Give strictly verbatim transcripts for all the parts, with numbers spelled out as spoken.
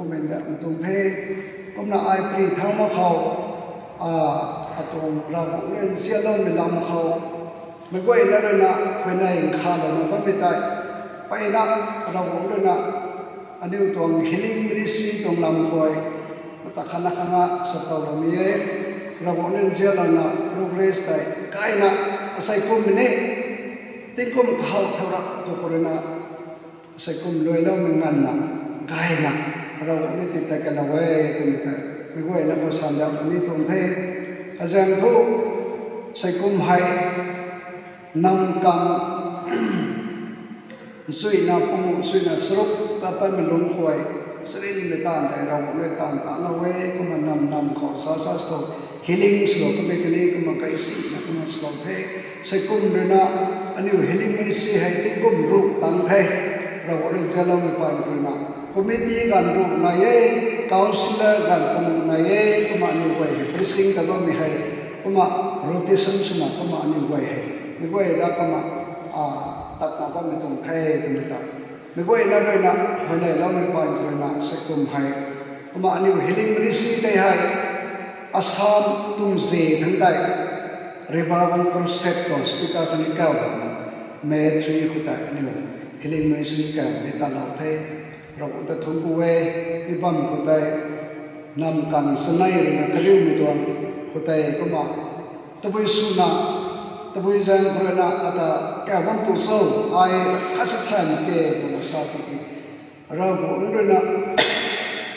Mei nda tuang the, kumna ai pri thang mak khou, a, atuang Ravguangc rui nzianloumei lam khou, meic guayna rui na, huayney nkhavlouna bammei tei, mpeyna, Ravguangc rui na, aniu tuang healing ministry tuang lam khou, mata khatna khang a sa towloumei e, Ravguangc rui nzianlouna, progress tei, gayna, asei kummei ni, tingkum kahaw thau rap tu khou rui na, asei kum luailoumei nganvna, gayna, Ravguangc ni ti ta kalou e, twmei ta, meic guayna khou sandauna ni tuang the. Kazaeng thu, asei kum hei, nam kang, nchuina, panguh nchuina charuk ta patmei lungc khou, charynmei taanv tei Ravguangc rui taanv talou e, kumna nam nam khou, sa sa khou, healing swlou kummei kani, kumna kaisina, kumna swlou the. Asei kum rui na, aniu healing ministry hei tingkum ruh tang the. Ravguangc rui nzianloumei paan rui na, committee ganv ruh nai e, councillor ganv panguh nai e, kumna aniu guay hei preaching ta bammei hei, kumna rotation swna kumna aniu guay hei, meic guay da kumna, a, tatna bammei tuang the twmei ta, meic guayna rui na, huayneyloumei paan rui na, asei kum hei, kumna aniu healing ministry tei hei, Assam tuang ze thangc tei, Revival Crusade tuang speaker khatni kau lana, May three khou tei aniu healing ministry kau ni talou the. Ravguangc ta thuanc ku e, mi bam khou tei, nam kang chanei rui na kariumei tuang khou tei kumna, tabui swna, tabui zaeng khou rui na ata kau bam tu cho, ai khatsi thay mak khe, kumna sa tiki, Ravguangc rui na,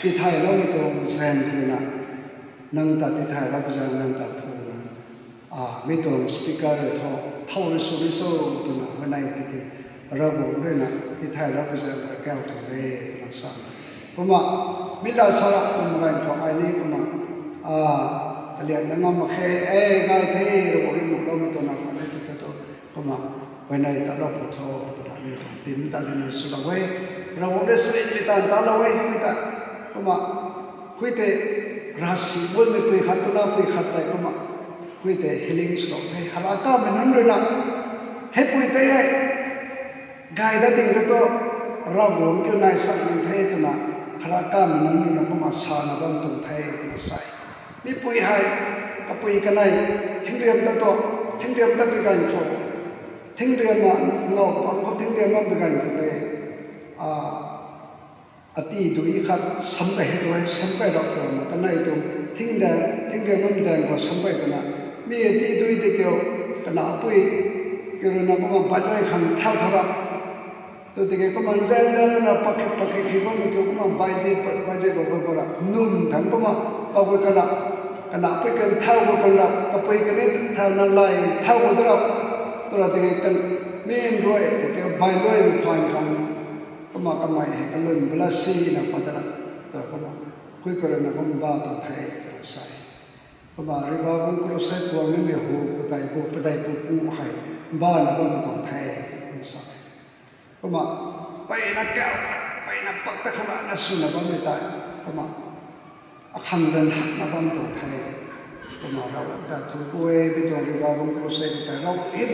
tithayloumei tuang zaeng khou rui na, nang ta tithaylou zaeng nang ta phuna, a, mi tuang speaker rui thu, thow rui sw ni cho, twna huayney tiki, Ravguangc rui na, tithaylou zaeng rui kau tuang de, twna sa. Kumna, mi la sa rap twmei ganv khou ai ni kumna, a, kaliakna ngam mak khe, e, gay the, Ravguangc rui nuhloumei tuang na khou ni tu tu tu, kumna, huayney talou khou tho, twna aniu tuang team ta lina swlou e, Ravguangc rui charynmei taanv talou e, mi ta, kumna, hui tei, ravsic bunmei pui khat twna pui khat tei kumna, hui tei healing swlou the, hara kamei nunc rui na, heipui tei e, gay dat ding ta tu, Ravguangc kiu nai sak ning the twna, hara kamei nunc rui na kumna sana bam tuang the twna sa e. Mipui hei, kapui kanei, thingriam ta tu, thingriam ta pi ganv khou, thingriam a, ngau pang khou thingriam bam pi ganv khou tei, a, ati dui khat samkei hei tu e, samkei rap twna, kanei tuang, thingdaeng, thingriam bam daeng khou samkei twna, mi ati dui tei kiu, kana pui, kiu rui na kumna bailuai khang thau thau rap. Tu tiki kumna zaeng zaeng na pakhe pakhe khi bammei kiu kumna baizei pa, baizei pa, pa, pa ra, num thangc kumna, pa hui kana, kana pui kan thau khou kan rap, kapui kani thauna lay, thau khou ta rap, tu ra tiki kan, mi nruai, tiki bailuaimei phaan khang, kumna kamei hei kalun bala sina pat ta ra, tu ra kumna, hui ka rui na kumna ba tuang the, twna sa e. Kumna Revival Crusade tuang nimei hu khou tei pu, padeih pu pung hei, bana bam tuang the, kumna sa e. Kumna, mpeyna kau, mpeyna pak ta khana na swna bammei tei, kumna, akhang ranv hakna bam tuang the. Kumna Ravguangc ta thuanc ku e, mi tuang Revival Crusade tei Ravguangc hym,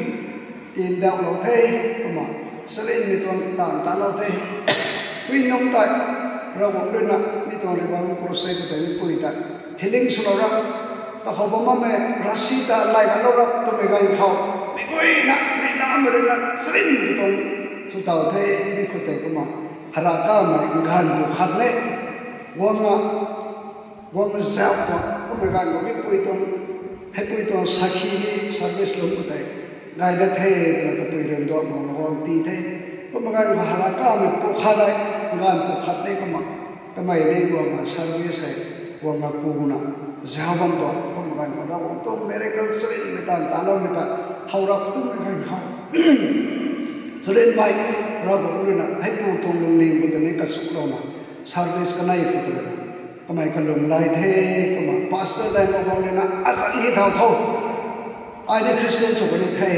tindauhlou the, kumna, charynmei tuang taanv talou the. Hui nunc tei, Ravguangc rui na, mi tuang Revival Crusade tei mipui tei, healing swlou rap, kakhou bam bammei, ravsic ta lay kalou rap twmei ganv khou, meic guayna, meic lamei rui na, charynmei tuang, sw taw the, mi khou tei kumna, hara kamei, ganv pu khat le, guangna, guangna zauh tuang, kummei ganv khou mipui tuang, heipui tuang sakhi ni service lung khou tei, gay dat the, twna kapui rui nduak mak guang ti the. Kummei ganv khou hara kamei pu khat le, ganv pu khat ni kumna, kamei ni guangna service hei, guangna kuna, zauh bam tuang, kummei ganv khou Ravguangc tuang miracle charynmei taanv taloumei ta, how rap twmei ganv khou, charynmei, Ravguangc rui na, heipu tuang lungning khou tei ni kachuklouna, service kanei khou tei rui na, kamei kalung lay the, kumna pastor daeng khou guang rui na, azanc hei thau tho, ai ni Christian sw kani the,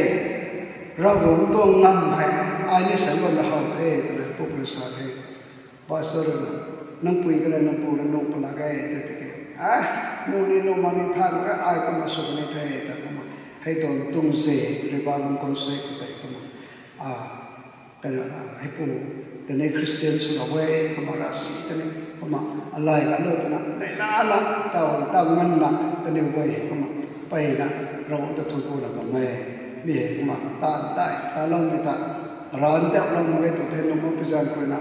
Ravguangc tuang ngam hei, ai ni san bam na how the, twna puk rui sa the. Pastor rui na, nang pui kanei nang pu na nuh palak e, tei tiki, a, nuh ni nuh mak ni than e, ai kumna sw kani the, ta kumna, hei tuang tuang ze, Revival Crusade khou tei kumna, a, kana, a, heipu, Tini Christian swna e, kumna ravsic tini, kumna alai la lou twna, neihla la, taw, taw nganvna, kaniw guay hei kumna, mpeyna, Ravguangc ta thuancku la bam e, mi hei kumna, ta, ta, taloumei ta, ranv tiak lou mak ge tw the, nunc mak pi zaeng khou ruina,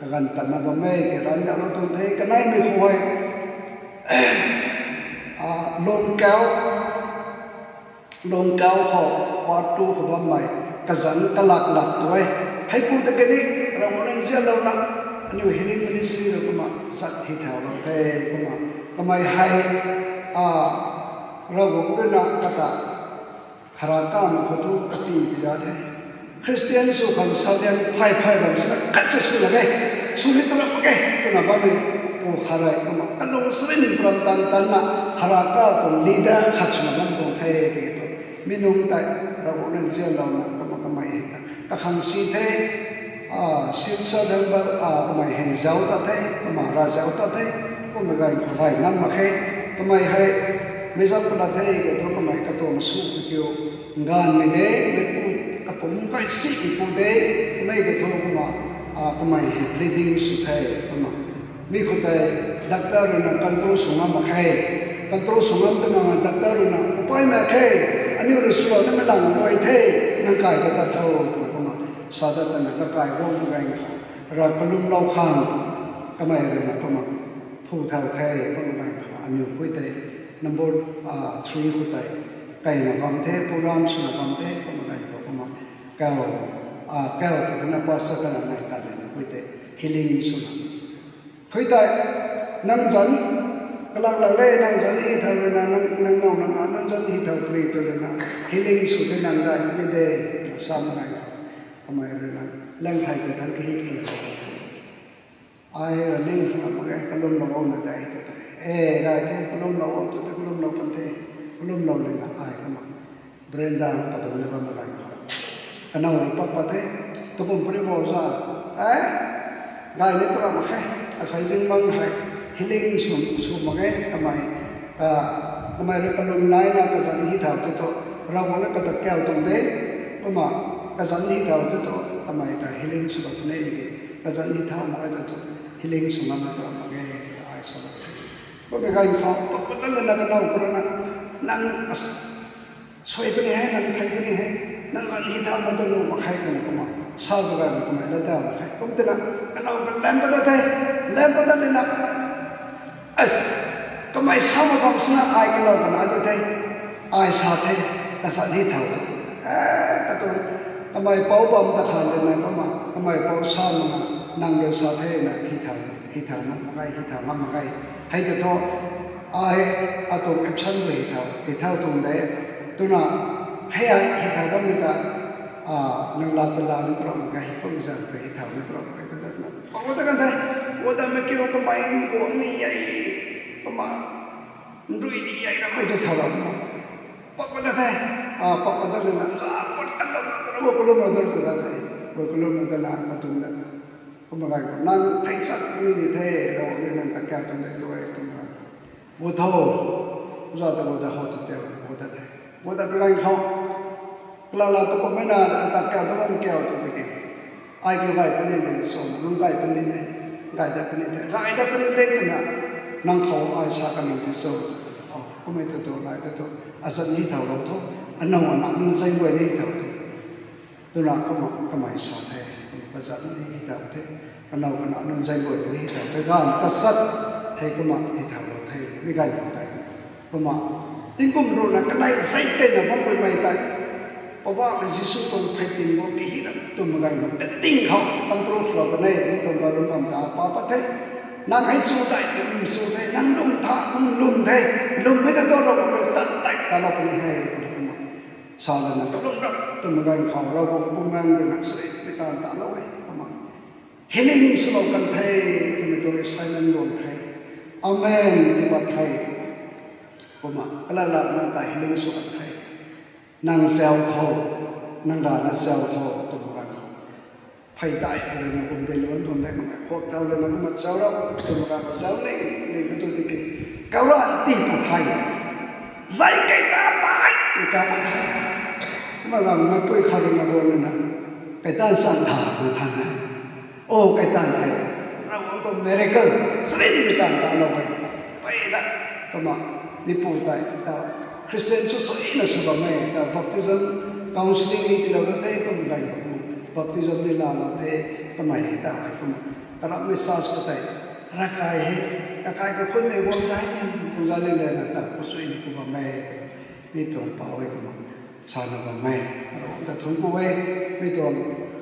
kaganv tatna bam e, ke ranv tiak lou tuang the, kaneimei khou hei, a, lungkau, lungkau khou, part two khou bammei, kazanc kalak lak tu e. Heipu ta kani, Ravguangc nzianlouna, aniu healing ministry rui kumna, zat hi thau lou the, kumna. Kamei hei, a, Ravguangc ruina kata, hara kamei khou tu kapi pi za the. Christian sw khang salian phay phay bam sina khat cha sw la ge, sw ni twna mak ge, twna bammei pu khat rui kumna kalung sarin pram tan tanna, hara ka tuang leader khat swna bam tuang the, tiki tu. Mi nunc tei, Ravguangc nzianlouna, kumna kamei hei ta kakhang si the, a, Silchar Dharampur, a, kamei hei zauc ta the, kumna ra zauc ta the, kumna gay khou gay ngam mak khe, kamei hei, mei zat pala the, ke tu kamei katuang sw kiu, nganvmei de, meipu kapumc kai simeipu de, kamei ke thu kumna, a, kamei hei bleeding sw the, kumna. Mi khou tei doctor ruina control sw ngam mak khe. Control sw ngam twna doctor ruina, upai mak khe, aniu rui swlou nimei lang luai the, nang kai ta tat tho, twna kumna. Sa dat tana kakai guang gang khou, ra kalumlou khang, kamei ruina kumna phu thau the, kumna gang khou, aniu pui tei, number, a, three khou tei, kaina bam the, program swna bam the, kumna gang khou kumna, kau, a, kau khou twna pastor kana nai tat lana pui tei, healing swna. Pui tei, nang zanc, kalak lak le, nang zanc hi thau lana, nang, nang nau nang a, nang zanc hi thau pui tw lana, healing sw the nang gay puni de, twna sa mak ge. Kamei ruina, lang thei tei thang kahi khe. Ai ra ning khang mak ge, kalumlou o na dei tw tei. E, gay the, kalumlou o tw tei, kalumlou pan the, kalumlou lana ai kumna. Veranda khou padungna bam mak ge khou. Kanow rui pak pat the, tukum puni bo za, e, gay ni twra mak khe, asei zingbangc hei, healing sw, sw mak ge, kamei, a, kamei rui kalung naina kazanc hi thau tei thu, Ravguangc na katat kau tuang de, kumna, kazanc hi thau tei thu, kamei ta healing sw bam puni de, kazanc hi thau mak ge tei thu, healing sw ngam twra mak ge, ai sa bam the. Kummei ganv khou, pak pat dat lana kanow khou ruina, nang, as, suai puni hei, nang thei puni hei, nang zanc hi thau mak tu nuh mak khe twna kumna, sa bam ganv kamei la daw mak khe. Kum twna, kanow ka lam pat dat the, lam pat dat lana, as, kamei sa mak bam sina ai kanow kana di the, ai sa the, kazanc hi thau tw, e, katuang, kamei pou bam ta khan lana kumna, kamei pou sa makna, nang rui sa thena, hi thau, hi thau mak ge, hi thau mak ge. Hei tei thu, ai, atuang action rui hi thau, hi thau tuang de, twna, hei ai, hi thau bammei ta, a, nang la ta la ni twra mak ge, kummei zanc rui hi thau ni twra mak ge, tw dat twna. Pak pat dat kan the, pat datmei kiu kamei nkuang ni e, kumna, nrui ni e, kamei tu thau la kumna. Pak pat dat the, a, pak pat dat lana, a, pat kan lou na, tw, kalumlou dat tw dat the, kalumlou dat na, katuang dat. Kumna ganv khou, nang thei chat puni ni the, Ravguangc rui nang tat kau tuang de tw e, twna. Gu tho, za ta gu ta ho tw tei, gu ta the. Gu ta pi ganv khou, kalala tu kummei na, ata kau ta bam kau tw tiki. Ai kiu gay puni de, so, nang gay puni de, gay dat puni the, gay dat puni de twna, nang khou ai sa kaning the so, o, kummei tu tu, gay tu tu, azanc ni thau lou tho, anow ana nunc zai guay ni thau tho. Twna kumna kamei sa the, kumna kazanc ni hi thau the, kanow kana nunc zai guay tei ni hi thau the, ganv tasat, hei kumna hi thau lou the, mi ganv khou tei. Kumna, tingkum ruhna kanei zai keina bam puimei tei, Poubauhmei Jisu tuang pheytin khou kahina twmei ganv khou, kating khou control swlou kan e, mi tuang barum bam ta pa pat the. Nang hei chu tei, nang chu the, nang lum tha, nang lum the, lwmmei ta daulou bam rui tat tei talou puni he, twna kumna. Sa lana kalum rap twmei ganv khou, Ravguangc Bumaengh ruina sui, mi taanv talou e, kumna. Healing swlou kan the, twmei tuang assignment guang the. Amen, ti pat the. Kumna, kalala nang ta healing sw kan the. Nang zau tho, nang rana zau tho, twmei ganv khou. Phey dai, ruina kum bei lou tuang de, kumna, khuak thau lana kumna zau rap, twmei ganv khou, zau ning, ning ka tu tiki. Kau ra ti pat the. Zai kei ta tai, tw kau pat the. Kumna ganv mapui khat ruina guang lana, kei ta san tha, na than na. O, kai tan the. Ravguangc tuang miracle, sarinmei tan ta lou e. Peyna, kumna, mipu tei ta, Christian sw suina sw bam e, ta baptism, counselling ni tiilou na the, kumna, baptism ni laalou the, kamei ta hei kumna. Karamhmei church khou tei, ravkai hei, ravkai kakhunmei guang zai ni, guang zai ni lana ta, kachuina ku bam e, mi tuang pau e kumna. Sana bam e, Ravguangc ta thuanc ku e, mi tuang,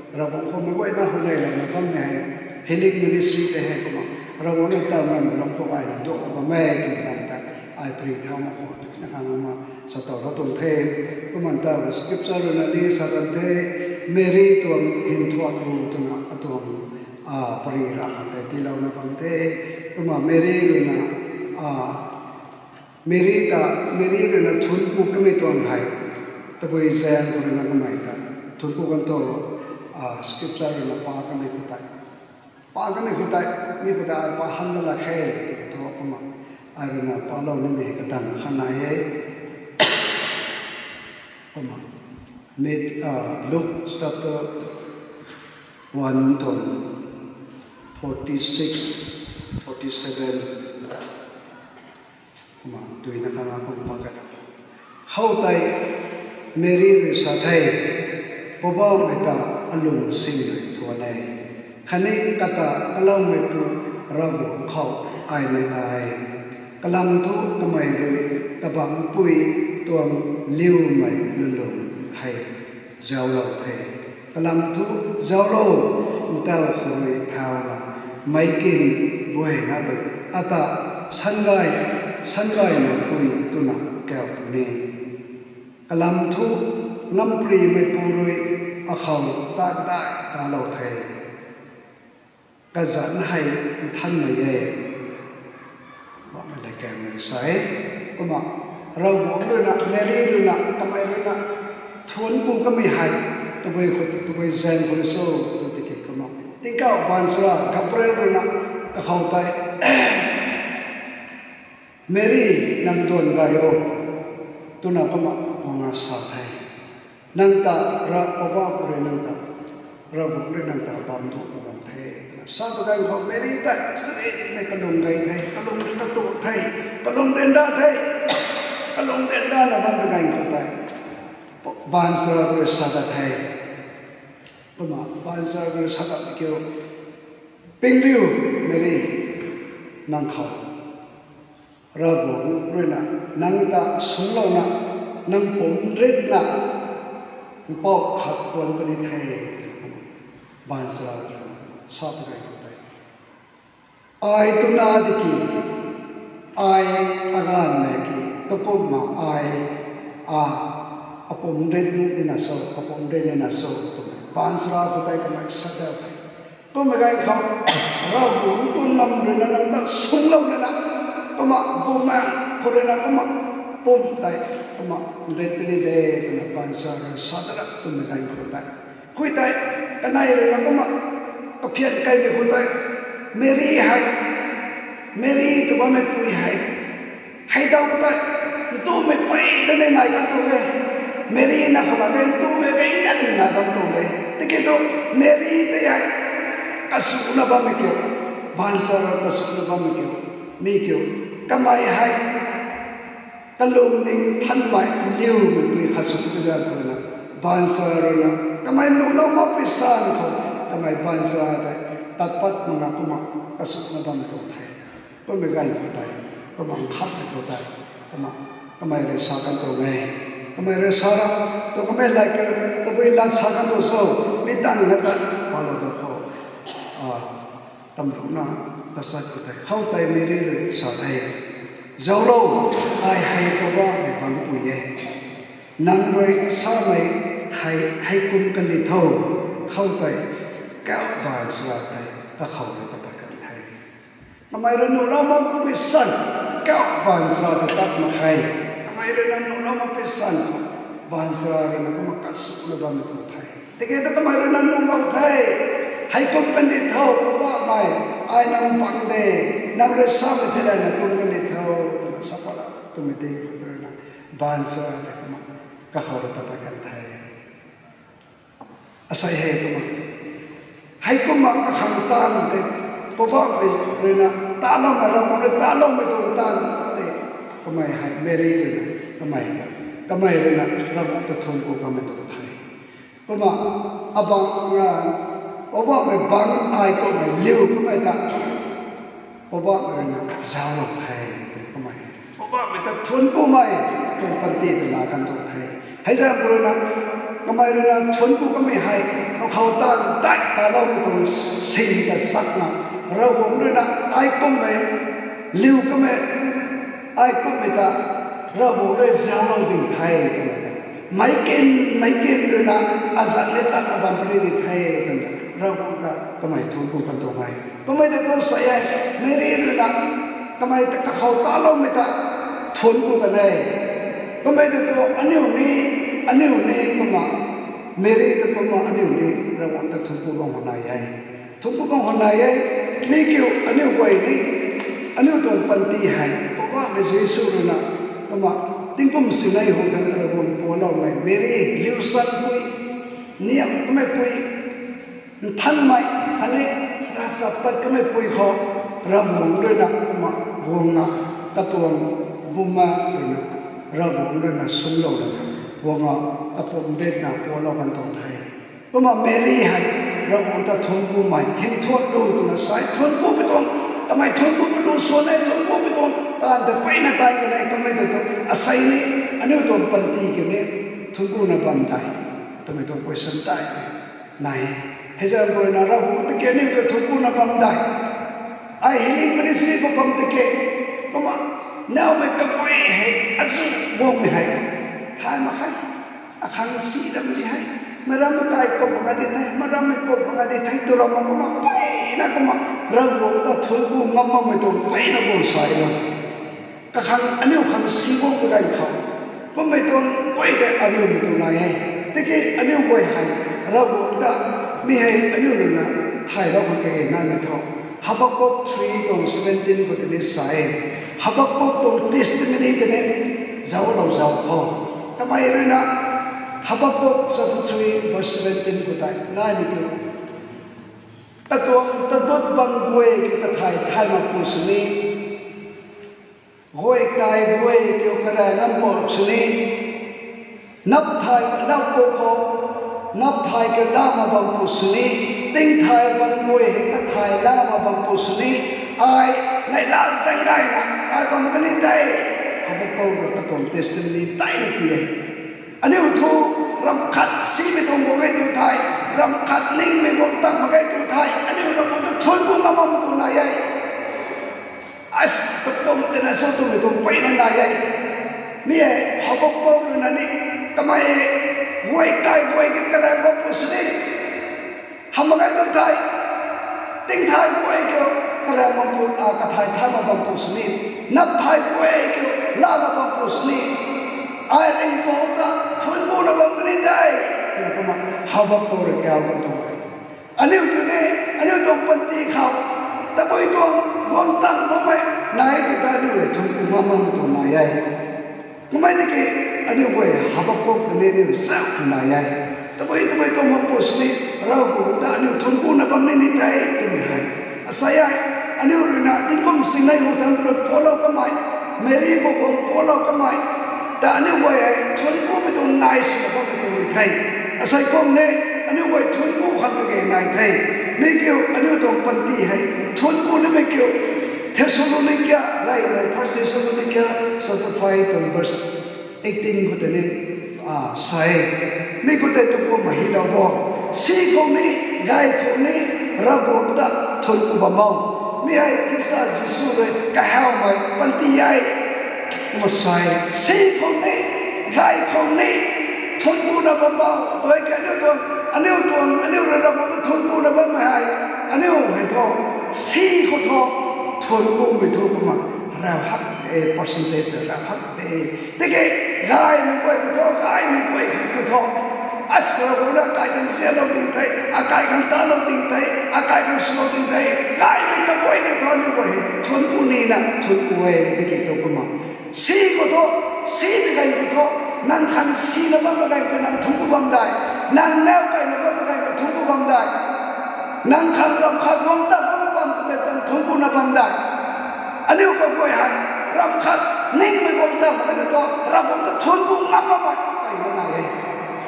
Ravguangc khou meic guayna khou leilana bammei hei, healing ministry tei hei kumna, Ravguangc ni ta nganv lung khou ai na duakna bam e, twmei ta, ai pary thau mak khou, na khang ma, sa taw lou tuang the, kumna ta scripture rui na ni sa kan the, Mary tuang hym thuak lu twna atuang, a, pary ra kan tei tiilouna bam the, kumna Mary rui na, a, Mary ta, Mary rui na thuanc ku kamei tuang hei, tabui zaeng khou rui na kamei ta, thuanc ku kan tu, a, scripture rui na pa kamei khou tei. Pa kamei khou tei, mi khou tei ai pa han da lak khe, tiki thu kumna, ai rui na palou nimei katan khan nai e. Kumna, mit, a, Luke chapter one tuang forty six, forty seven. Kumna, duina khang a kum pa kan. Khoutei, Mary rui sa the, Poubauhmei ta alung sing rui thuan e. Khatni kata kaloumeipu Ravguangc khou ai nai nai. Kalam thu kamei rui kabangcpui tuang liumei lulung hei zauclou the. Kalam thu zauclou, ntau khou rui thauna, meic kin buayna rui ata sangay, sangaymeipui twna kau puni. Kalam thu ngamparymeipu rui akhou ta dai talou the. Kazanc hei nthanmei e. Bammei le kaeng rui sa e. Kumna, Ravguangc rui na, Mary rui na, kamei rui na, thuanc ku kamei hei, tabui khou, tabui zaeng khou rui cho, tu tiki kumna. Tingkauh baanchara Gabriel rui na, kakhou tei, Mary, nang duan gay o, twna kumna guang a sa the. Nang ta Ra, Poubauhmei rui nang ta, Ravguangc rui nang ta bam duak bam the, twna sa pa ganv khou Mary tei sarinmei kalung gay the, kalung rui katuak the, kalung ryanra the, kalung ryanrana bam pa ganv khou tei, baanchara rui sa dat the. Kumna baanchara rui sa dat kiu, ping riu, Mary, nang khou Ravguangc rui na, nang ta sunglouna, nang pumc ritna, mpouh khat kuan puni the, twna kumna, baanchara rui na, sa pa ganv khou tei. Ai twna tiki, ai aganvmei ki, takumna ai, a, apumc rit nuh nina cho, apumc rit nina cho, twmei, baanchara khou tei kamei sa dat the. Kummei ganv khou, Ravguangc tuang lam rui na nang ta sunglouna, kumna bumaeng khou rui na kumna pumc tei, kumna rit puni de, twna baanchara rui sa dat kummei ganv khou tei. Khui tei, kanei rui na kumna, kaphian kaimei khou tei, Mary hei, Mary tw bammeipui hei, hei daw tei, ntumei pey da ni nai kan tuang e. Mary na khou la de ntumei gay nganv nai bam tuang de. Tiki thu, Mary tei hei, kasuna bammei kiu, baanchara kasuna bammei kiu, mi kiu, kamei hei, kalungning thanmei liumei pui khat sw tu zan khou na, baanchara rui na, kamei nuhlou makpui san khou, kamei baanchara tei, tat pat makna kumna, kasuna bam tuang the. Kummei ganv khou tei, kumna nkhamhmei khou tei, kumna, kamei rui sa kan tuang e. Kamei rui sa ra, tu kamei lat kiu, tabui lat sa kan tuang cho, mi tan na ta, palou da khou. A, tamruhna, tachat khou tei, khoutei Mary rui sa the, Zauclou, ai hei Poubauhmei bangcpui e. Nang rui samei hei, hei kum kandih tho, khoutei, kauh baanchara tei, kakhou rui ta pat kan the. Kamei rui nuhlou makpui san, kauh baanchara ta tat mak khe. Kamei rui na nuhlou makpui san, baanchara rui na kumna kasuna bammei tuang the. Tiki thu kamei rui na nuhlou the, hei kum kandih tho, Poubauhmei, ai nang pang de, nang rui samei theilayna kum kandih tho, twna sa pat la, twmei ding khou rui na, baanchara tei kumna, kakhou rui ta pat kan the. Asei hei kumna. Heikumna kakhang taanv tei, Poubauhmei rui na taloumei, Ravguangc rui taloumei tuang taanv tei, kamei hei Meri rui na, kamei ta, kamei rui na Ravguangc ta thuanc ku kamei tuang the. Kumna, abang, a, Poubauhmei bangc ai kummei liu kamei ta, Poubauhmei rui na zauclou the, twna kamei, Poubauhmei ta thuanc kumei tuang panty ta laa kan tuang the. Hei zaeng rui na, kamei rui na thuanc ku kamei hei, kakhou taanv tat taloumei tuang sing ta sakna, Ravguangc rui na ai kummei liu kamei, ai kummei ta, Ravguangc rui zauclou ding the twmei ta, meic kin, meic kin rui na, azanc ni tatna bam puni di the twmei ta, Ravguangc ta kamei thuanc ku kan tuang e. Kamei ta tuang sa e, Meri rui na, kamei ta kakhou taloumei ta thuanc ku kan e. Kamei ta tu aniu ni, aniu ni kumna, Meri ta kumna aniu ni Ravguangc ta thuanc ku bam khou nai e. Thuanc ku bam khou nai e, mi kiu aniu guay ni, aniu tuang panty hei Poubauhmei Jisu rui na, kumna, tingkum singnei hu thangc ta Ravguangc pualoumei Meri, liu sanpui, niamh kamei pui, nthanmei, khatni ravchaptat kamei pui khou, Ravguangc rui na kumna guangna, katuang bumaengh rui na, Ravguangc rui na sumlou na, guangna, kapumc betna pualou kan tuang the. Kumna Meri hei, Ravguangc ta thuanc kumei, hym thuanc lu twna sa e, thuanc ku pi tuang, kamei thuanc ku pi lu swan e, thuanc ku pi tuang, taanv ta peyna tai kan e, kamei ta tu, asei ni, aniu tuang panty kiu ni, thuanc kuna bam dai, twmei tuang question tei nai e. Hei zaeng rui na Ravguangc ta ki aniu ta thuanc kuna bam dai. Ai healing ministry khou bam ta ki, kumna, nowmei kaguay hei, azu guangmei hei, thay mak khe. Akhang si ram di hei, meic rammei kai kum mak di the, meic rammei kum mak di the, tu ram mak kumna peyna kumna, Ravguangc ta thuanc ku ngam makmei tuang peyna guang sa e na. Kakhang aniu khang si guang pu ganv khou, kummei tuang guay tei ariumei tuang nai e. Tiki aniu guay hei, Ravguangc ta, mi hei aniu rui na, thaylou khang kage naimei thu, Habakkuk three tuang seventeen khou tini sa e. Habakkuk tuang testimony tini, zauclou zau khou, kamei rui na, Habakkuk chapter three verse seventeen khou tei naimei tu, katuang tadut bam guay kiu kathay thay mak pu sini, guay kai guay kiu karaeng ngam pu sini, nap thay lau pu khou, nap thay kiu laa mak bam pu sini, ting thay bam guay hei kathay laa mak bam pu sini, ai, neihla zaeng gayna, ai bam kani tei, Habakkuk rui katuang testimony tei na ti e. Aniu thu, ram khat simei tuang guang e tu thei, ram khat ningmei guang tang mak ge tu thei, aniu Ravguangc ta thuanc ku ngam bam tu nai e. As, tapum tina sw twmei tuang peyna nai e. Mi e, Habakkuk rui na ni, kamei, guay kai guay kiu karaeng bam pu sini, hamh mak ge tu thei, ting thay guay kiu, karaeng bam pu, a, kathay thay mak bam pu sini, nap thay guay kiu, laa mak bam pu sini, ai ringhpouc ta thuanc kuna bam kani de, twna kumna, Habakkuk rui kau kan tuang e. Aniu kiu ni, aniu tuang panty khou, tabui tuang guang tang makmei nai tu ta aniu rui thuanc ku ngam makmei tuang nai e. Kummei tiki, aniu guay Habakkuk ta ni aniu zauc khang nai e. Tabui tabui tuang bam pu sini, Ravguangc ta aniu thuanc kuna bam ni ni tei twmei hei, asei e, aniu rui na tingkum singnei hu thangc ta rui pualou kamei, Meri khou guang pualou kamei ta aniu guay hei thuanc kumei tuang nai swna bammei tuang ni the. Asei kum ni, aniu guay thuanc ku khang kage nai the. Mi kiu aniu tuang panty hei thuanc ku nimei kiu, Thessalonica, reymei First Thessalonica chapter five tuang verse eighteen khou tei ni, a, sa e. Mi khou tei tu kumna hylou bo. Si khou ni, gay khou ni, Ravguangc ta thuanc ku bam o. Mi hei Khrista Jisu rui kahawmei panty e. Kumna sa e. Si khou ni, gay khou ni, thuanc kuna bam o. Tui ki aniu tuang, aniu tuang, aniu rui Ravguangc ta thuanc kuna bammei hei, aniu hei thu, si khou thu, thuanc kumei thu kumna, rav hak de, percentage rav hak de. Tiki, gaymei guay khou thu, gaymei guay khou thu, asa rui na akai khang zianlou ding the, akai khang talou ding the, akai khang swlou ding the, gaymei kaguay tei thu aniu guay hei thuanc ku nina thuanc ku e, tiki tu kumna. Si khou thu, si pi ganv khou thu, nang khang sina bam pi ganv khou nang thuanc ku bam dai, nang nau kaina bam pi ganv khou thuanc ku bam dai. Nang khang ramh khat guang tam na bam khou tei tang thuanc kuna bam dai. Aniu kaguay hei ramh khat ningmei guang tam khou tei thu Ravguangc ta thuanc ku ngam makmei peyna nai e.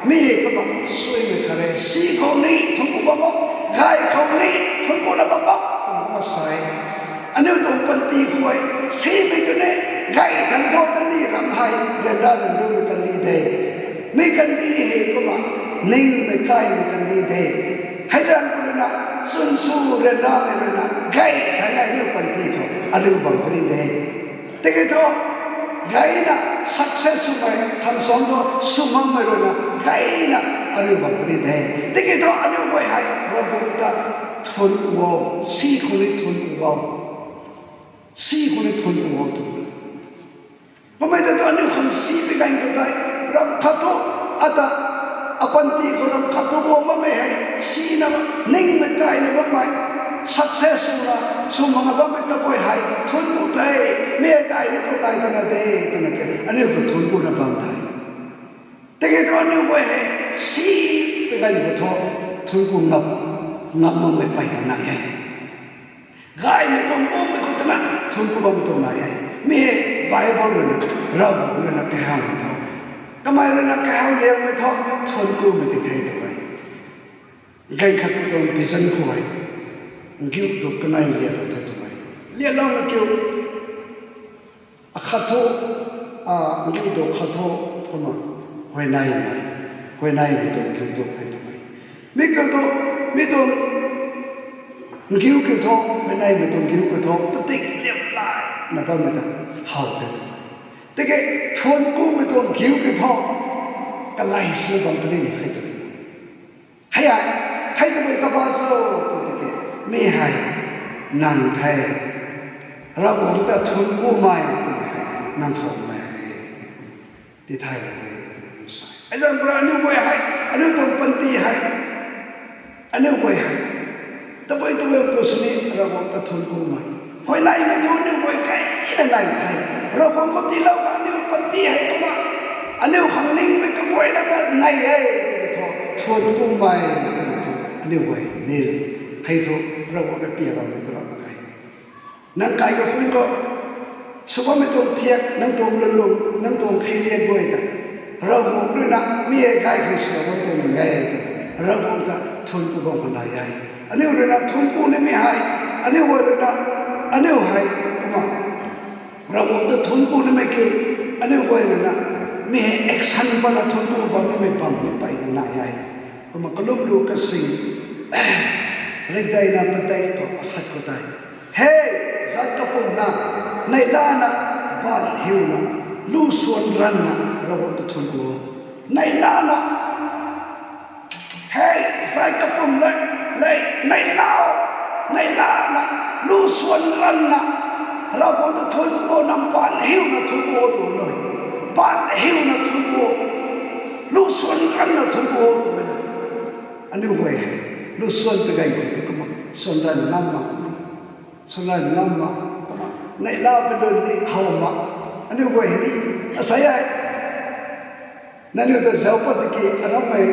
Mi hei kumna suaimei khat e, si khou ni thuanc ku bam o, gay khou ni thuanc kuna bam o, twna kumna sa e. Aniu tuang panty khou hei simei tu ni, gay thangc thu kandih ram hei ryanra ryanrumei kandih de. Mi kandih hei kumna ningmei kaimei kandih de. Hei zaeng khou ruina, chwn sw ryanramei ruina gay thangc hei aniu panty khou ariu bam puni de. Tiki thu, gayna success swmei khang suang thu sw makmei ruina gayna ariu bam puni de. Tiki thu aniu guay hei Ravguangc ta thuanc ku o, si khou ni thuanc ku o, si khou ni thuanc ku o tu. Kummei ta thu aniu khang si pi ganv khou tei, ramh khat thu, ata, apanty khou ramh khat thu guang bammei hei sina, ningmei kaina bammei, success swna sw makna bammei kaguay hei thuanc ku the, mi hei gay ni tu nai twna de, twna ke aniu khou thuanc kuna bam the. Tiki thu aniu guay hei si pi ganv khou thu thuanc ku ngam, ngam makmei peyna nai e. Gaymei tuang guangmei khou twna thuanc ku bam tuang nai e. Mi hei Bible ruina, Ravguangc ruina kahawmei thu, kamei ruina kahaw liangmei thu thuanc kumei ti the tu e. Ganv khat khou tuang vision khou hei, ngiu tu kanei lialou the tu e. Lialoumei kiu, akhat thu, a, ngiu tu khat thu, kumna, huayneymei, huayneymei tuang ngiu tu the tu e. Mi kiu thu, mi tuang ngiu kiu thu, huayneymei tuang ngiu kiu thu padik liamlaina bammei ta how the tu e. Tiki thuanc kumei tuang ngiu kiu thu kaley sina bam padik the tu e. Hei, hei twmei kaba cho tu tiki, mi hei nang the, Ravguangc ta thuanc kumei twmei hei nang khou mei e, tithaylou e, twna sa e. Hei zaeng khou rui aniu guay hei, aniu tuang panty hei, aniu guay hei tabui tabui pu sini Ravguangc ta thuanc kumei, huayneymei thu aniu guay kaina nai the. Ravguangc khou tiilou khang aniu panty hei kumna, aniu khang ningmei kaguayna ta nai e, tiki thu thuanc kumei twmei thu aniu guay ni, hei thu Ravguangc rui pialoumei tu ram mak ge. Nang kai kaphun khou sw bammei tuang thiak, nang tuang lulung, nang tuang kheiliak guay ta Ravguangc ruina mi hei gay khang swlou bam tuang ning e twna Ravguangc ta thuanc ku bam khou nai e. Aniu ruina thuanc ku nimei hei, aniu guay ruina, aniu hei, kumna, Ravguangc ta thuanc ku nimei kiu, aniu guay ruina mi hei action pana thuanc ku bam nimei bam ni peyna nai e. Kumna Kalumlu kasing rikdeina padeih tuang akhat khou tei, Hei, zat kapumna, neihlana, baanv hiuna, lu swan ranvna Ravguangc ta thuanc ku o. Neihlana, hei, zat kapum le, le, neihlau, neihlana, lu swan ranvna Ravguangc ta thuanc ku o, nang baanv hiuna thuanc ku o tw nu. Baanv hiuna thuanc ku o, lu swan ranvna thuanc ku o tw na. Aniu guay hei lu swan ta gay khou tei kumna swan ranv ngam mak, swan ranv ngam mak, kumna neihla pi lun ni how mak. Aniu guay hei ni, asei e, nangniw ta zauc pat tiki arammei,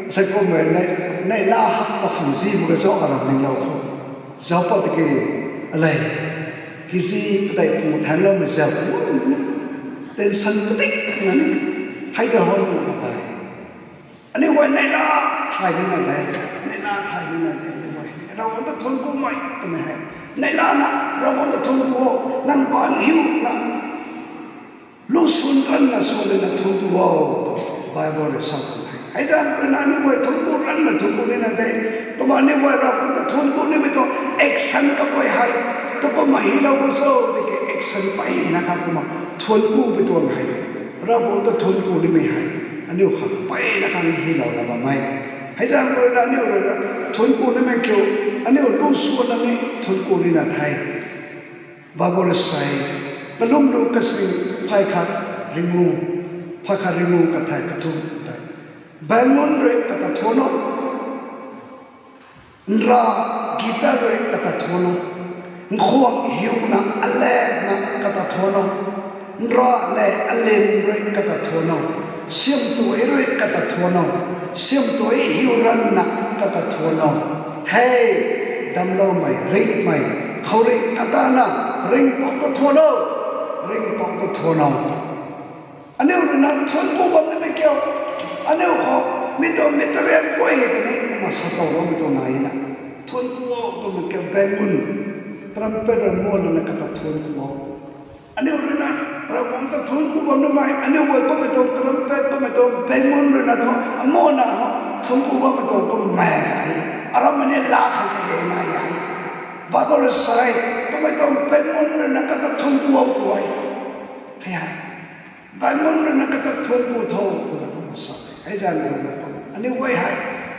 asei kummei nei, neihla hak pa khang zi mak ka cho aram ninglou tho. Zauc pat tiki alei, kg padeih pung thaengloumei zauc, tension padik na ni, hei ta how nu mak ge. Aniu guay neihla thay nina de, neihla thay nina de, aniu guay Ravguangc ta thuanc kumei twmei hei, neihlana Ravguangc ta thuanc ku o, nang baanv hiuna lu swan ranvna swan lana thuanc ku o, Bible rui sa tuang the. Hei zaeng ruina aniu guay thuanc ku ranvna thuanc ku nina de. Kumna aniu guay Ravguangc ta thuanc ku nimei tuang action kaguay hei, tu kumna hilou pu cho tiki action peyna khang kumna thuanc ku pi tuang hei, Ravguangc ta thuanc ku nimei hei aniu khang peyna khang hilouna bam e. Hei zaeng ruina aniu ruina thuanc ku nimei kiu, aniu lu swanna ni thuanc ku nina the. Bible rui sa e, Kalumlu kasing phay khat ringu, phay khat ringu kathai kathumh tei, baengnunc rui kata thuanc o, nra gita rui kata thuanc o, nkhwang hiuna alenna kata thuanc o, nra le alen rui kata thuanc o, siamtuai rui kata thuanc o, siamtuai hiu ranvna kata thuanc o. Hei, damcloumei, ringhmei, khouringh katana, ringhpouc ta thuan o, ringhpouc ta thuan o. Aniu rui na thuanc ku bam nimei kiu, aniu khou, mi tuang material guay tei ni, kumna sa towloumei tuang nai na. Thuanc ku o twmei kiu, bangmun, trumpet rui na kata thuanc ku o. Aniu rui na, Ravguangc ta thuanc ku bam nimei, aniu guay kummei tuang trumpet, kummei tuang bangmun rui na thu, amuna, thuanc ku bammei tuang kummei e. Aram mei ni la khang kage nai e. Bible rui sa e, kummei tuang bangmun rui na kata thuanc ku o tw e. Hei hei. Bangmun rui na kata thuanc ku tho, twna kumna sa e. Hei zanc rui na kum. Aniu guay hei,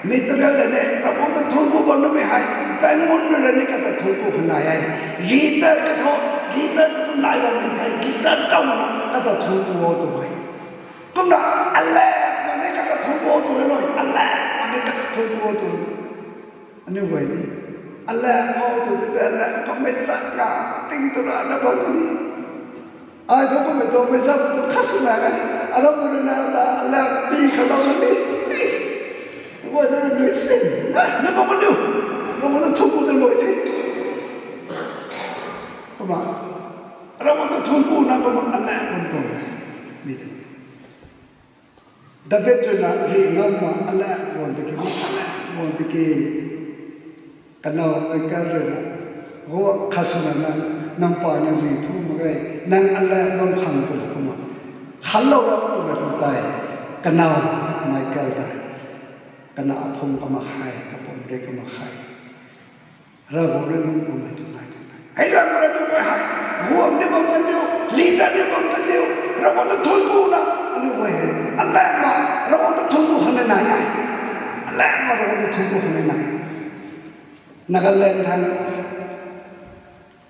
material rui ni, Ravguangc ta thuanc ku bam nimei hei, bangmun rui na ni kata thuanc ku kha nai e. Guitar ka thu, guitar ka thu nai bammei thei, guitar taw na kata thuanc ku o tw e. Kumna, alam ma ni kata thuanc ku o tw e, alam ma ni kata thuanc ku o tw e. Aniu guay ni, alam o tw tei, alam kammei zat na, ting tu ra na bam ni. Ai thu kummei tuang mei zat tu khat swna e. Aram rui na ta alam pi khalou ni. Guay na nui sin. Na bam aniu. Ravguangc ta thuanc ku ta lui the. Kumna, Ravguangc ta thuanc ku na kumna alam bam tuang e. Mi tei. David rui na rih ngam ma alam guang tiki, alam guang tiki. Kanow Michael rui na, guang khat swna nang, nang pa na zi thu mak ge, nang alam bam khang twna kumna. Khanlou ra twmei khou tei, kanow Michael tei, kana aphung kamak hei, kapum rui kamak hei. Ravguangc rui nunc bammei tu nai tuang the. Hei lam rui nunc guay hei, guang ni bam kan diu, leader ni bam kan diu, Ravguangc ta thuanc ku na, aniu guay hei, alam ma, Ravguangc ta thuanc ku khang ni nai e. Alam ma Ravguangc ta thuanc ku khang ni nai. Nagaland thang,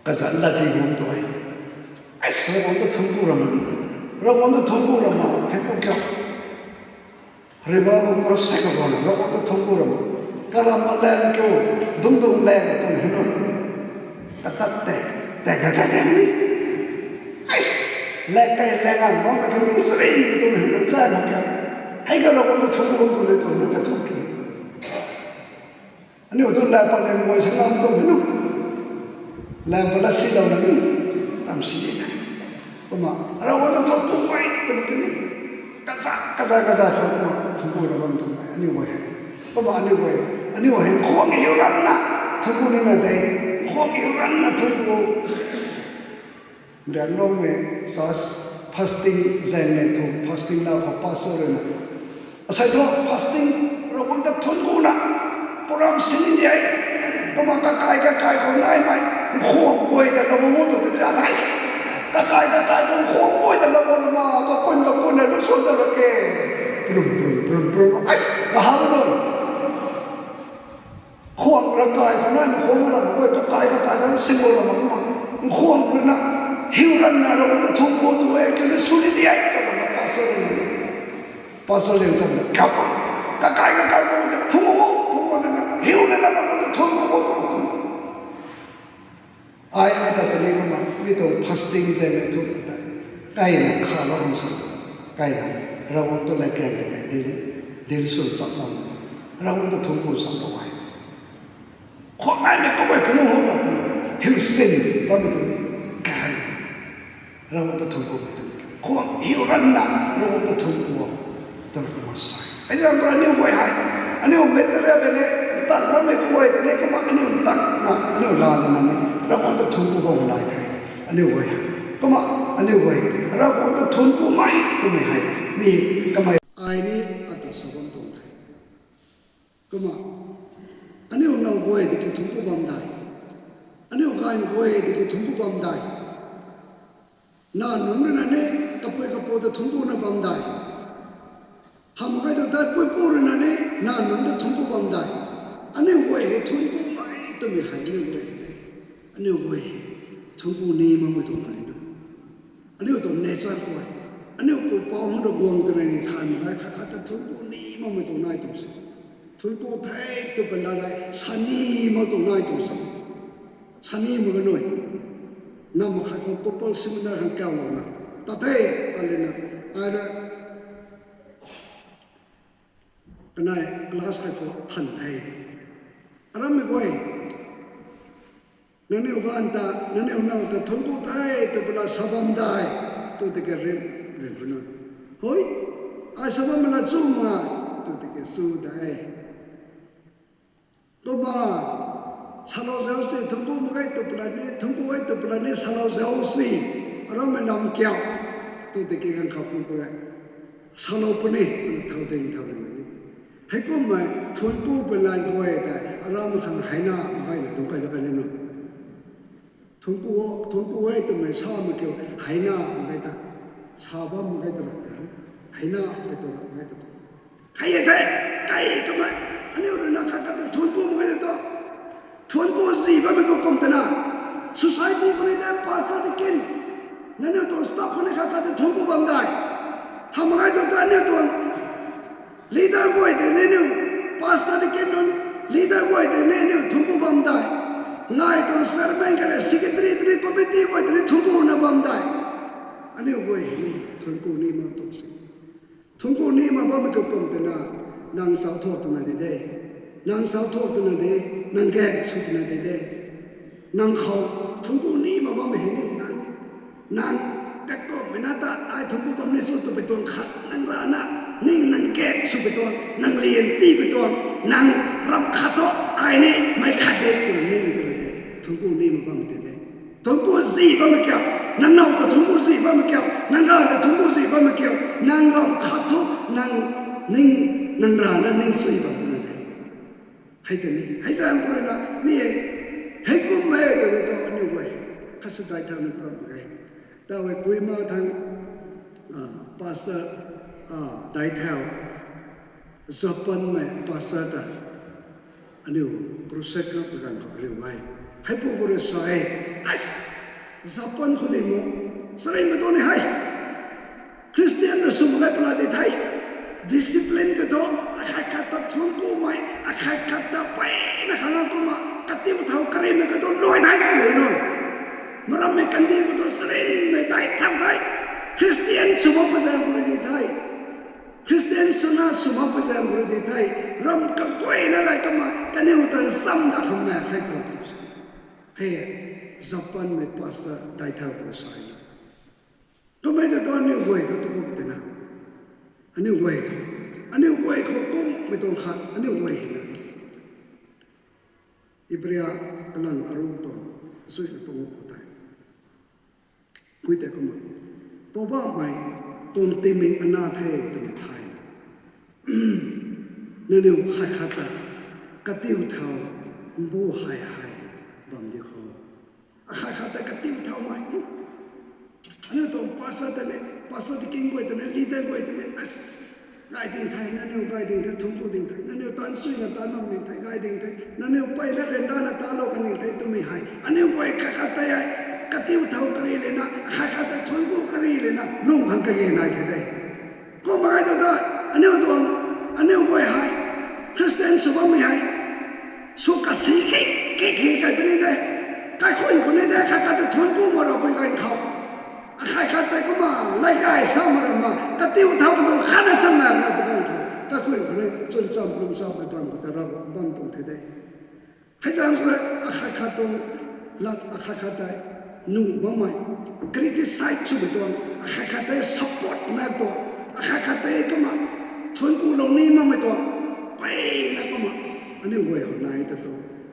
kazanc lat di guang tu e. Ai, Ravguangc ta thuanc ku ra ma, Ravguangc ta thuanc ku ra ma, hei pu kiu. Revival crusade khou guang, Ravguangc ta thuanc ku ra ma. Kalam alam kiu, dungc dungc lang tuang hei nu. Katat tei, tei katat tei ni. Ai, lang tei lang ang bammei kiu, Israel tuang hei nu zay mak kiu. Hei ka Ravguangc ta thuanc ku tu le tuang nu ka thuanc ku. Aniu tu lam pat lam guay sa ngam tuang hei nu. Lam pat la silou na ni. Ram si ni tei. Kumna, Ravguangc ta thuanc ku mei twmei tei ni. Kaza, kaza, kaza khou kumna thuanc ku na bam tuang e. Aniu guay hei. Kumna aniu guay, aniu hei khwang hiu ranna thuanc ku nina de. Khwang hiu ranna thuanc ku. Nrianlungmei church fasting zaeng nei thu, fasting na khou pastor rui na, asei thu fasting Ravguangc ta thuanc ku na, program sin ni e. Kumna kakai kakai khou naimei, nkhwang guay ta Ravguangc tu ta za thei. Kakai kakai khou nkhwang guay ta Ravguangc na ma, kakun kakun na lu suan ta ra ke. Prum, prum, prum, prum. Ai, kaha ka nu. Khwang ravkai khou nai, nkhwang ravkai, kakai kakai ta symbol ram mak kumna. Nkhwang rui na, hiu ranna Ravguangc ta thuanc ku tu e, kiu ni sw ni di e, twna pastor rui na. Pastor rui chamna kapa. Kakai kakai khou ta thuanc ku, thuanc ku na, hiu ranna Ravguangc ta thuanc ku tu, tu. Ai ata tei ni kumna, mi tuang fasting zaeng nei thu tei. Kaina khalou hang sa. Kaina, Ravguangc tu lat kan tei kai dil, dil swn chap lam. Ravguangc ta thuanc ku chap lou e. Khwang naimei kaguay phungc hou mak twna, hiu sin bammei tu, gan. Ravguangc ta thuanc ku mei tu. Khwang hiu ranna, Ravguangc ta thuanc ku o, twna kumna sa e. Hei lam rui aniu guay hei, aniu material tei ni, tan bammei kaguay tei ni, kumna aniu tan na, aniu la lana ni, Ravguangc ta thuanc ku bam nai the, aniu guay hei. Kumna, aniu guay, Ravguangc ta thuanc ku mei twmei hei, mi kamei ai ni ata sa bam tuang the. Kumna, aniu now guay tiki thuanc ku bam dai. Aniu gaanv guay tiki thuanc ku bam dai. Na nunc rui na ni, kapui kapu ta thuanc ku na bam dai. Hamh kai tu tat puipu rui na ni, na nunc ta thuanc ku bam dai. Aniu guay hei thuanc ku mei twmei hei aniu guay hei de. Aniu guay hei thuanc ku ni makmei tuang nai na. Aniu tuang nature khou e. Aniu pupouc hang rui guang twna ni thay mak kai khat khat ta thuanc ku ni makmei tuang nai tuang se. Thuanc ku the tw pala rei sa ni mak tuang nai tuang se. Sa ni mak ka nui. Nam mak khat khou couple seminar khang kaulouna. Ta the, ta lena. Ai rui kanei class khat khou than the. Arammei guay, nangniw ganv ta, nangniw now ta thuanc ku the tw pala sa bam dai, tu tiki rim, rim puni. Hoi, ai sa bammei la chu ma, tu tiki chu de. Kumna, salou zau si, thuanc ku mak ge tw pala ni, thuanc ku e tw pala ni, salou zau si, arammei lam kiu, tu tiki ganv khou pu ku re. Salou puni, twna thau ding thau ri ni. Heikummei, thuanc ku pala guay tei, arammei khang heina mak ge na tuang kai ta kan ni no. Thuanc ku, thuanc ku e twmei samei kiu, heina mak ge ta. Sa bam mak ge tw ra ta. Heina mak ge tw ra mak ge ta. Hei e the, kai twmei. Aniu rui na khat khat ta thuanc ku mak ge ta. Thuanc ku zi bammei khou kum twna, society khou ni de, pastor, deacon, nangniw tuang staff khou ni khat khat ta thuanc ku bam dai. Hamh mak ge tu ta aniu tuang leader guay tei ni niu, pastor, deacon nunc, leader guay tei ni niu thuanc ku bam dai. Ngai tuang chairman khat rui secretary tei ni committee guay tei ni thuanc ku na bam dai. Aniu guay hei ni thuanc ku ni mak tuang si. Thuanc ku ni mak bammei khou kum twna, nang sau thuak twna di de. Nang sau thuak twna de, nang gaeng sw twna di de. Nang khou thuanc ku ni mak bammei hei ni nang, nang kakummei na ta ai thuanc ku bam ni sw twpui tuang khat nang rana, ning nang gaeng sw pui tuang, nang lian tii pui tuang, nang ram khat thu ai ni mei khat de twna ning twna de. Thuanc ku ni mak bam tei de. Thuanc ku zi bammei kiu, nang now ta thuanc ku zi bammei kiu, nang ganv ta thuanc ku zi bammei kiu, nang ram khat thu, nang ning, nang rana ning sui bam twna de. Hei tei ni, hei zaeng khou rui na, mi e, heikummei tei de tu aniu guay, khat sa dai thau ni tu ram mak ge. Taw e Kohima thang, ah, pastor, ah, dai thau, Japanmei pastor ta, aniu crusade rap ta ganv khou riu e. Heipu khou rui sa e, as, Japan khou di mu, sarimei tu ni hei. Christian na sw mak ge pala di the. Discipline kha thu, akhat khat ta thuanc kumei, akhat khat ta peyna khang kumna, katiu thau karimei kha thu luai the tu nu. Marammei kandih khou thu sarinmei dai thau the. Christian sw mak pui zaeng khou rui di the. Christian swna sw mak pui zaeng khou rui di the. Ram kaguayna rey kumna, kaniw ta nsam da khang mak khe tu. Hei, Japanmei pastor dai thau khou sa e na. Kummei ta tu aniu guay ta tu kum tei na. Aniu guay ta. Aniu guay khou kummei tuang khat, aniu guay hei na. Ibria kalang aru tuang, sui na pangu khou tei. Pui tei kumna, Poubauhmei tuang tingmik ana the twna thay. Nangniw akhat khat ta katiu thau mbu hei hei bam di khou. Akhat khat ta katiu thaumei. Aniu tuang pastor ta ni, pastor, deacon guay ta ni, leader guay ta ni, as, gay ding the, nangniw gay ding the, thuanc ku ding the, nangniw taanv suina taanv bam ding the, gay ding the, nangniw peyna ryanrana talou kan ding the twmei hei aniu guay khat khat tei hei, katiu thau kari lena, akhat khat tei thuanc ku kari lena lung khang kage nai the de. Kum mak ge tu ta, aniu tuang, aniu guay hei, Christian sw bammei hei, sw kasi ki, ki, ki kai puni de, kaikhunc khou ni de, khat khat tei thuanc ku mak ra pui ganv khou. Akhat khat tei kumna, lay gay sa mak ra ma, katiu thau tuang khatna sa mak na pui ganv khou. Kaikhunc khou ni chwn cham, lung chammei bam khou ta Ravguangc bam tuang the de. Hei zaeng khou rui akhat khat tuang lat akhat khat tei nuh bammei, criticize swmei tuang, akhat khat tei support mak tuang, akhat khat tei kumna thuanc kulou ni makmei tuang, peyna kumna aniu guay khou nai ta tu,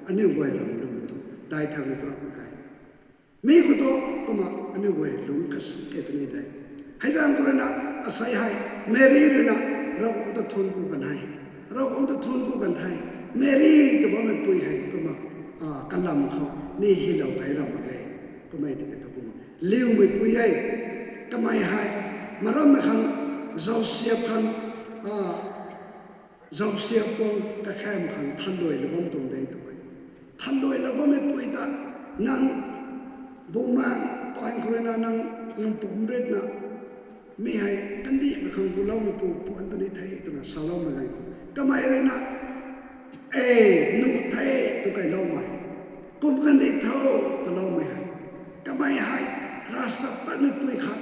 aniu guay lam lum tu, dai thaumei tu ram mak ge. Mi khou tu kumna aniu guay lungc kasi key puni de. Hei zaeng khou rui na, asei hei, Mary rui na, Ravguangc ta thuanc ku kan hei, Ravguangc ta thuanc ku kan the. Mary tw bammei pui hei kumna, a, kalam khou ni hylou gay ram mak ge. Kummei tiki tu kumna liumei pui e. Kamei hei, marammei khang, Joseph khang, a, Joseph tuang kakhem khang thanluailou bam tuang de tu e. Thanluailou bammei pui ta, nang, bumaengh, paeng khou rui na nang, nang pumc ritna, mi hei kandihmei khang guloumei pu puan puni the twna saloumei ganv khou, kamei rui na, e, nuh the tw keyloumei, kum kandih tho, twloumei hei, kamei hei, ravchaptatmei pui khat,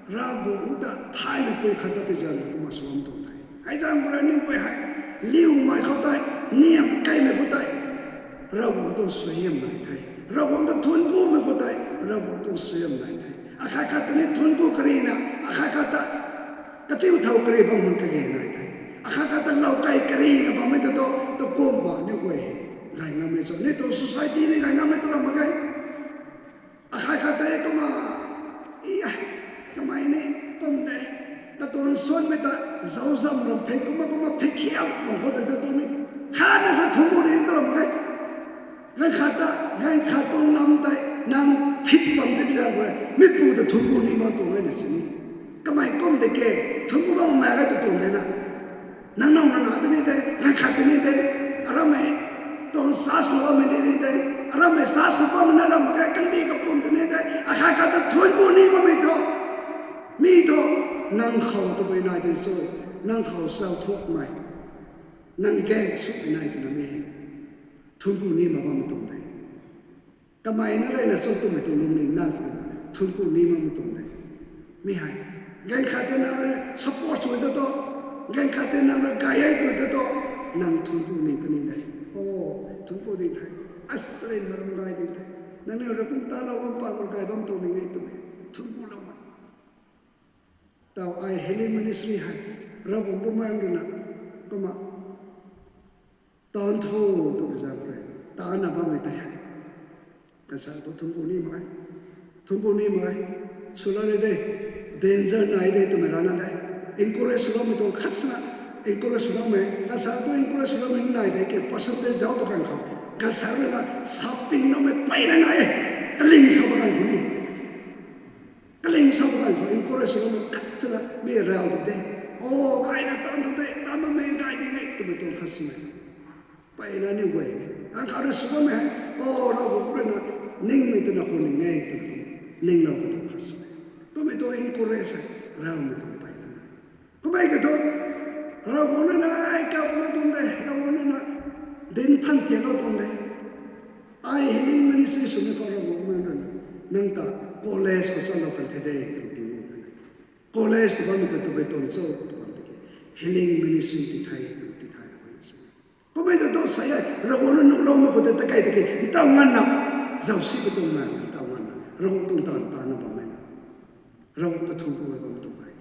Ravguangc ta thaymei pui khat ta pi zaeng kumna sw bam tuang the. Hei zaeng khou rui aniu guay hei, liumei khou tei, niam keymei khou tei, Ravguangc tuang suaihiam nai the. Ravguangc ta thuanckumei khou tei Ravguangc tuang suaihiam nai the. Akhat khat ta ni thuancku karina, akhat khat ta katiu thau kari bam hun kage nai the. Akhat khat ta lou kei karina bammei ta tu, tu kum ba ni guay hei gay ngammei cho. Ni tuang society ni gay ngammei tu ram mak ge. Akhat khat tei kumna, iya, kamei ni kum de, katuang suanmei ta, zauzam ram phik kumna kumna phik khiam bam khou tei ta tu ni, khatna sa thuancku ni tu ram mak ge. Ganv khat ta, ganv khat tuang lam tei nang phik bam tei pi zaeng khou, mipu ta thuancku ni mak tuang e na sini. Kamei kum de ke, thuancku bammei gay tu tuang de na. Nang nang nana tei ni tei, ganv khat tei ni tei, arammei tuang church khou bammei tei ni tei, arammei church khou bammei na ram mak ge, kandih kapwm tei ni tei, akhat khat ta thuancku ni makmei thu, mi thu, nang khou tabui nai tei cho, nang khou sau thuakmei, nang gaeng sumei nai twna mi thuancku ni mak bammei tuang de. Kamei na reyna cho twmei tuang lungning nang khou thuancku ni makmei tuang de. Mi hei, ganv khat tei nang rui support sw ta tu, ganv khat tei nang rui gay e tw ta tu, nang thuancku ni puni de. O, thuancku di the. Asrin maram gay di the. Nangniw rui kum talou bam pa khou gay bam tuang ni e twmei thuancku loumei. Tau ai healing ministry hei, Ravguangc Bumaengh rui na, kumna, taanc tho twmei zaeng rui, taancna bammei tei hei, kasa tu thuancku ni mak e. Thuancku ni mak e. Swlou ri de, danger nai de twmei rana de. Encourage swloumei tuang khat swna, encourage swloumei, kasa tu encourage swloumei nai de ke percentage zauc pa ganv khou, kasa rui na, saping loumei peyna nai e. Kaling sa pa ganv khou ni, kaling sa pa ganv khou encourage swloumei khat swna mi rau di de. O, gayna taanc tu de, taanc bammei gay di nge twmei tuang khat swmei peyna aniu guay e. Ganv khat rui sw bammei hei, o, Ravguangc rui na, ningmei twna khou ning e twna, ninglou khou tuang khat swmei, kummei tuang encourage hei, raumei tuang peyna na. Kummei ka thu, Ravguangc rui na ai kapna tuang de, Ravguangc rui na dinc than tianlou tuang de. Ai healing ministry swmei khou Ravguangc Bumaengh rui na, nang ta college khou chalou kan the de twna tingmei na. College tw bammei khou tabui tuang cho tw bam tiki, healing ministry ti the twna ti the na bam na sw. Kummei ta tu sa e, Ravguangc rui nuhloumei khou tei ta kei tiki, ntaw nganvna, zausi khou tuang na, ntaw nganvna Ravguangc tuang taanv taancna bammei na, Ravguangc ta thuancku e bam tuang e.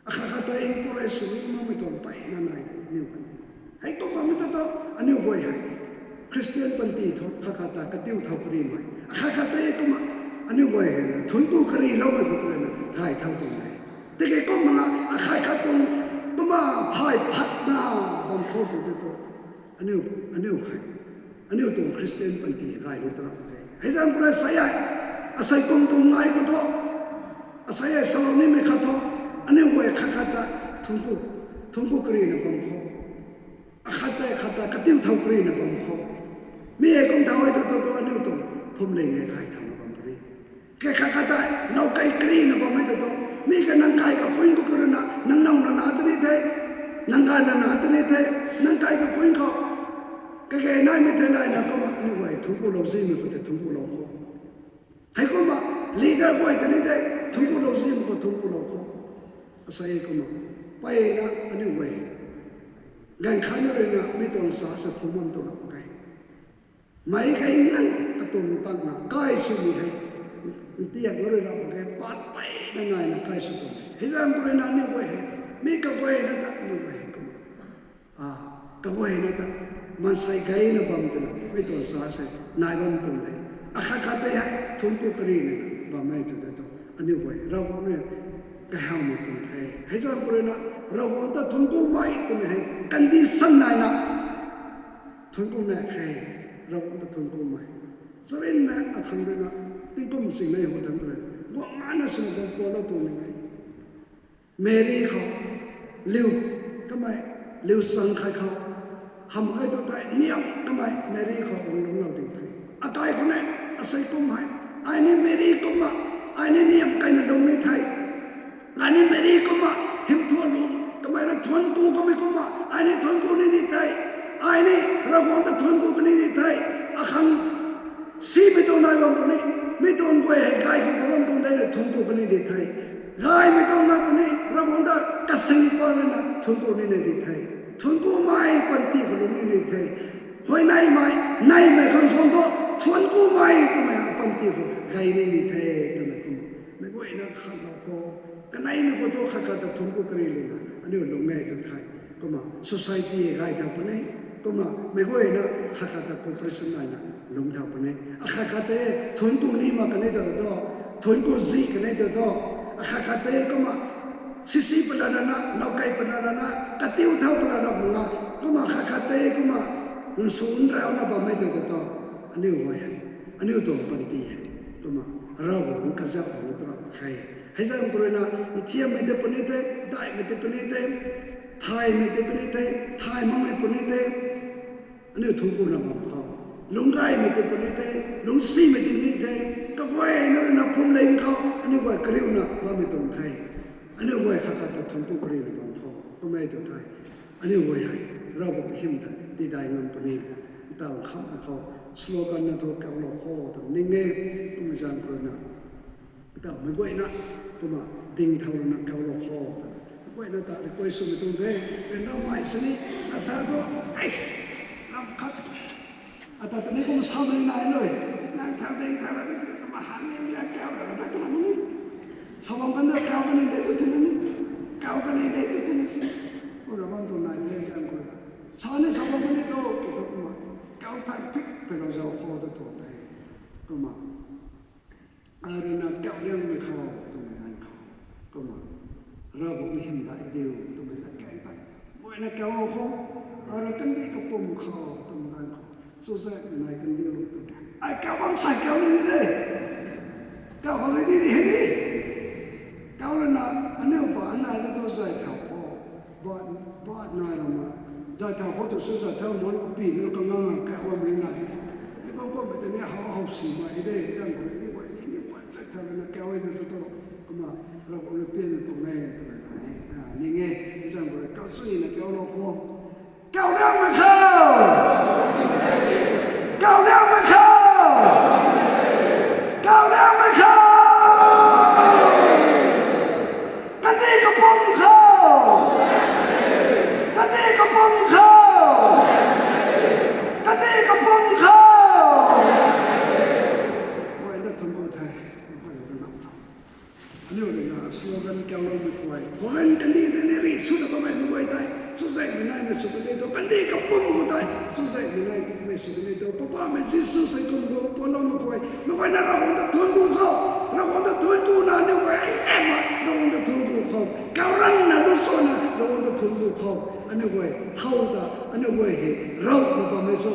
Akhat khat tei encourage sw ni makmei tuang peyna nai de aniu kan di. Hei kum bammei ta tu, aniu guay hei Christian panty thu khat khat ta katiu thau karimei, akhat khat tei kumna, aniu guay hei thuancku kariloumei khou tei rui na gay thau tuang de. Tiki kumna akhat khat tuang, kumna phay phatna bam khou tu tei tu, aniu, aniu hei, aniu tuang Christian panty gay ni ta ram mak ge. Hei zaeng khou rui sa e, asei kum tuang nai khou thu, asei e salou nimei khat thu, aniu guay khat khat ta thuancku, thuancku karina bam khou, akhat tei khat ta katiu thau karina bam khou, mi e kum thau e tu tu tu aniu tuang phuamling e gay thauna bam puni. Kei khat khat ta lou kei karina bammei ta tu, mi ka nang kai kakhuin khou ka rui na, nang now nana ta ni the, nang gay nana ta ni the, nang kai kakhuin khou kage naimei thei layna kumna aniu guay thuancku lou zimei khou tei thuancku lou khou, hei kumna leader guay ta ni tei thuancku lou zimei khou thuancku lou khou, asei kumna peyna aniu guay hei, ganv khat na rui na mi tuang sa sa phum bam tu lam mak ge. Meic kei nang katuang tangna kai swmei hei, ntiak na rui ram mak ge, pat peyna naina kai sw tuang e. Hei zaeng khou rui na aniu guay hei, mi kaguayna ta aniu guay hei kumna, a, kaguayna ta maansei gayna bam twna mi tuang sa se nai bam tuang de. Akhat khat tei hei thuancku karina bammei tu tei tu, aniu guay Ravguangc rui kahawmei pum the. Hei zaeng khou rui na Ravguangc ta thuanckumei twmei hei condition naina thuancku na khe, Ravguangc ta thuanckumei. Charynmei akhang rui na, tingkum sing nei hu tan rui, guang nana swna bam palou tuang ni e. Meri khou, liu, kamei, liu chang khai khou, hamh kai tu tei niam kamei Meri khou guang lungclou ding the. Akai khou ni, asei kum hei, ai ni Meri kumna, ai ni niam kaina lung ni the. Ai ni Meri kumna hymthuan lu, kamei rui thuancku kamei kumna ai ni thuancku ni ni the. Ai ni Ravguangc ta thuancku kani ni the. Akhang simei tuang nai bam puni, mi tuang guay hei gay khang kabam tuang de rui thuancku kani di the. Gaymei tuang nai puni, Ravguangc ta kasing pa lana thuancku ni ni di the. Thuanckumei panty khou lung ni ni the. Huayneymei, neymei khang suang thu, thuanc kumei twmei apanty khou gay ni ni the twmei kum. Meic guayna khatlou khou, kaneimei khou thu khat khat ta thuanc ku kari lina, aniu lung e tw the. Kumna society gay thau puni, kumna meic guayna khat khat ta cooperation naina lung thau puni. Akhat khat tei thuanc ku ni mak kani ta thu, thuanc ku zi kani ta thu, akhat khat tei kumna sisi pala rana, loukei pala rana, katiu thau pala ra manga, kumna khat khat tei kumna nsun rauna bammei tei ta thu, aniu guay hei, aniu tuang panty hei, kumna Ravguangc kazauh tangna tura mak khe. Hei zaeng khou ruina, nthiammei tei puni the, daihmei tei puni the, thaymei tei puni the, thay makmei puni the, aniu thuanc kuna bam khou, lungcgaymei tei puni the, lungcsimei tei ni the, kaguayna ruina phuamling khou aniu guay kariuna bammei tuang the. Aniu guay khat khat ta thuanc ku kariuna bam khou kum e tw the. Aniu guay hei Ravguangc hym ta tidai ngam puni. Ntaw khamhmei khou slogan na thu kaulou kho twna ning e, kumna zaeng khou ruina, ntaw meic guayna, kumna ding thau lana kaulou kho twna meic guayna ta request swmei tuang the. Ryanramei sini, asa thu, ais, ram khat, ata tani kum samei nai nui, nang thau ding thau lana ti kumna han ni mi kau lana twna ni, sa bam kan de kau kani de tu tina ni, kau kani de tu tina si, kumna bam tuang nai the zaeng khou ruina, sa ni sa bam kani thu ki thu kumna, kau phat pik pheilou zau kho tu tuang the. Kumna, ai ruina kauliangmei khou twmei ganv khou, kumna, Ravguangc hym dai diu twmei lat kang ta, guayna kaulou khou, ai rui kandih kapwm khou twmei ganv khou, chuzaenghmei nai kan diu twmei, ai kau bam sai kau ni de, kau khou ni di di hei ni, kau lana, aniu pa nai ta thu zay thau khou, ba, ba nai rama, zay thau khou tu sw zay thau man kapi ni kanganga kau bam ni nai. Hei bam kummei tei ni how how simei de, zaeng khou rui ni guay ni ni pat zay thau lana kau e tu tu, kumna, Ravguangc rui pianmei pum e twna nai, ning e, zaeng khou rui kau chuyna kaulou khou, kauliangmei khou, kauliangmei khou, kauliangmei khou, kandih kapwm khou, kandih kapwm khou, kandih kapwm khou, guayna thuanc ku the, guayna ta nam tha. Aniu ruina slogan kauloumei khou, foreign kandih tei ni ri swna bammei meic guay tei, chuzaenghmei naimei sw kani thu, kandih kapwm khou tei chuzaenghmei naimei sw kani thu, Poubauhmei Jisu sei kum khou pualoumei khou, meic guayna Ravguangc ta thuanc ku khou, Ravguangc ta thuanc kuna aniu guay alemna Ravguangc ta thuanc ku khou, kauranna lu sana Ravguangc ta thuanc ku khou, aniu guay thow ta aniu guay hei rauna bammei cho,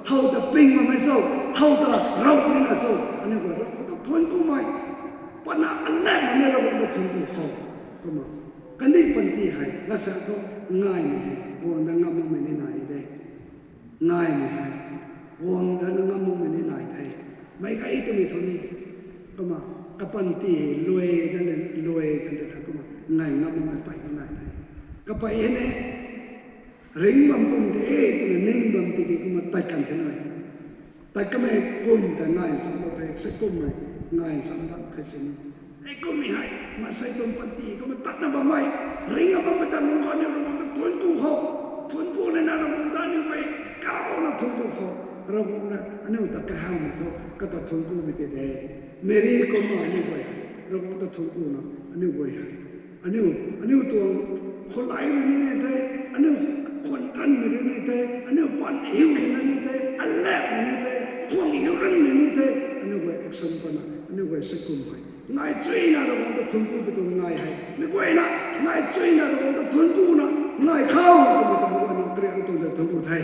thow ta ping bammei cho, thow ta rauna cho, aniu guay Ravguangc ta thuanc kumei, patna alemna ni Ravguangc ta thuanc ku khou, kumna, kandih panty hei lasa thu, ngaymei hei guang dat ngam makmei ni nai de. Ngaymei hei guang dat ngam makmei ni nai the. Meic gay twmei thu ni, kumna, kapanty hei luai dat ni luai kan de na, kumna, ngai ngam makmei pey ni nai the. Kapey hei ni, ringc bam pum de twna ning bam tiki kumna tat kan the nui. Tat kamei kum ta ngai nsam dat the, sei kummei ngai nsam dat khe sini. Hei kummei hei, maansei tuang panty kumna tatna bammei, ringc a bammei ta lung khou aniu Ravguangc ta thuanc ku khou, thuanc ku lana Ravguangc ta aniu guay kauna thuanc ku khou, Ravguangc na aniu ta kahawmei thu kata thuanc kumei tei de. Meri kumna aniu guay hei Ravguangc ta thuanc kuna, aniu guay hei, aniu, aniu tuang khoulai rui ni ni the, aniu khwan ranmei rui ni the, aniu pan hiu rui na ni the, alepmei ni the, khwang hiu ranmei ni the, aniu guay action pana aniu guay sei kum hei ngai chuyna Ravguangc ta thuanc ku pi tuang ngai hei meic guayna, ngai chuyna Ravguangc ta thuanc kuna, ngai khou twmei ta meic guayna kariak tuang ta thuanc ku the.